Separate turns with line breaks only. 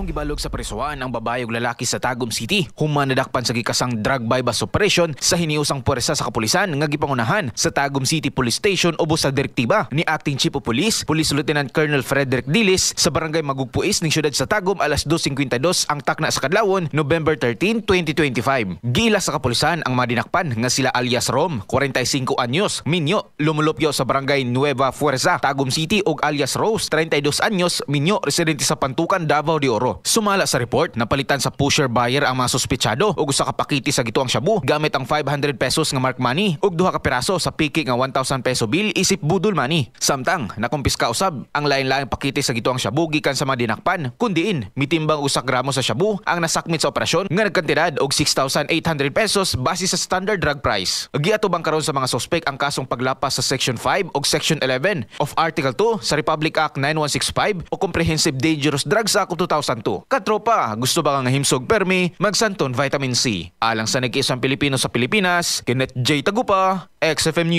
Gibalog sa presohan ang babae ug lalaki sa Tagum City human nadakpan sa gikasang drug buy bust operation sa hiniusang puwersa sa kapulisan nga gipangunahan sa Tagum City Police Station ubos sa direktiba ni Acting Chief of Police, Police Lieutenant Colonel Frederick Dilis, sa Barangay Magugpuis ning syudad sa Tagum alas 2:52 ang takna sa kadlawon, November 13, 2025. Giila sa kapulisan ang mga dinakpan nga sila alias Rom, 45 anyos, minyo, lumulupyo sa Barangay Nueva Fuerza, Tagum City, ug alias Rose, 32 anyos, minyo, residente sa Pantukan, Davao de Oro. Sumala sa report, napalitan sa pusher buyer ang mga suspetsado og usa ka pakete sa gituang shabu gamit ang 500 pesos nga mark money ug duha ka piraso sa piki nga 1,000 peso bill isip budol money. Samtang nakumpiska usab ang lain-laing pakete sa gituang shabu gikan sa mga dinakpan, kun diin mitimbang usa gramo sa shabu ang nasakmit sa operasyon nga nagkantidad og 6,800 pesos base sa standard drug price. Giatubang karon sa mga sospek ang kasong paglapas sa Section 5 ug Section 11 of Article 2 sa Republic Act 9165 o Comprehensive Dangerous Drugs Act of 2002. Katropa, gusto ba nga himsog permi? Magsanton Vitamin C. Alang sa Nag-iisang Pilipino sa Pilipinas, Kenneth J. Tagupa, XFM News.